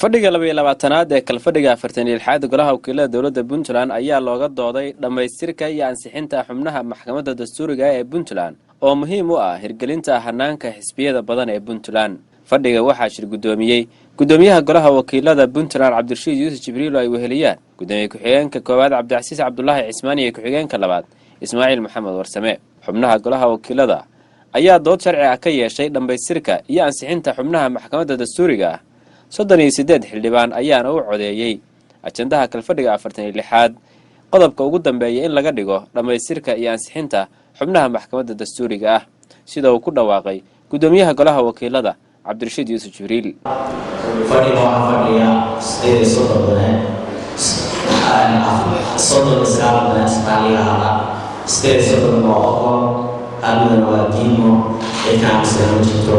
Fadhiga 22aad ee kalfadhiga 46aad Golaha Wakiilada Dowladda Puntland ayaa looga dooday dhammaystirka iyo ansixinta xubnaha Maxkamadda Dastuuriga ee Puntland, oo muhiim u ah hirgelinta hanaanka xisbiyada badan ee Puntland. Fadhiga waxaa shir guddoomiyey guddoomiyaha Golaha Wakiilada Puntland, Cabdirashiid Yuusuf Jibriil, oo ay weheliyaan gudoomiye ku-xigeenka koowaad, Cabdicasiis Cabdulaahi Cismaan, iyo ku-xigeenka labaad, Ismaaciil Maxamed Warsame. Xubnaha Golaha Wakiilada ayaa dood sharci ah ka yeeshay dhammaystirka iyo ansixinta xubnaha Maxkamadda Dastuuriga ah. 38 xildhibaan ayaana u codeeyey ajandaha kalfadhiga 46aad qodobka ugu dambeeya in laga dhigo dhammaystirka iyo ansixinta xubnaha Maxkamadda Dastuuriga ah, sida uu ku dhawaaqay guddoomiyaha Golaha Wakiilada, Cabdirashiid Yuusuf Jibriil. Fadhiga waxaa fadhiya 38 mudane, 39 mudane soomaaliga ahaa, 38 waa ogol, hal mudane waa diidmo, cid ka aamusay ma jirto.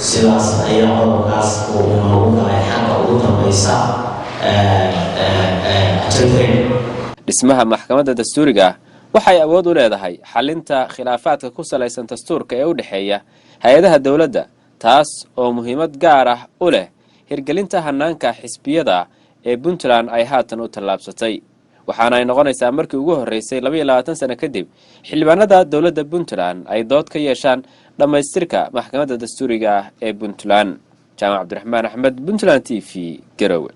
Sidaas ayaa qodobkaas uu inoogu galay xagga ugu dambeysa ajandayn. Dhismaha Maxkamadda Dastuuriga ah waxay awood u leedahay xalinta khilaafaadka ku salaysan dastuurka ee u dhexeeya hay-adaha dowladda, taas oo muhiimad gaar ah u leh hirgelinta hanaanka xisbiyada ee Puntland ay haatan u tallaabsatay. Waxaana ay noqonaysaa markii ugu horreysay 22 sano kadib xildhibaanada dowladda Puntland ay dood ka yeeshaan dhammaystirka Maxkamadda Dastuuriga ah ee Puntland. Jaamac Cabdiraxmaan Axmed, Puntland TV, Garowe.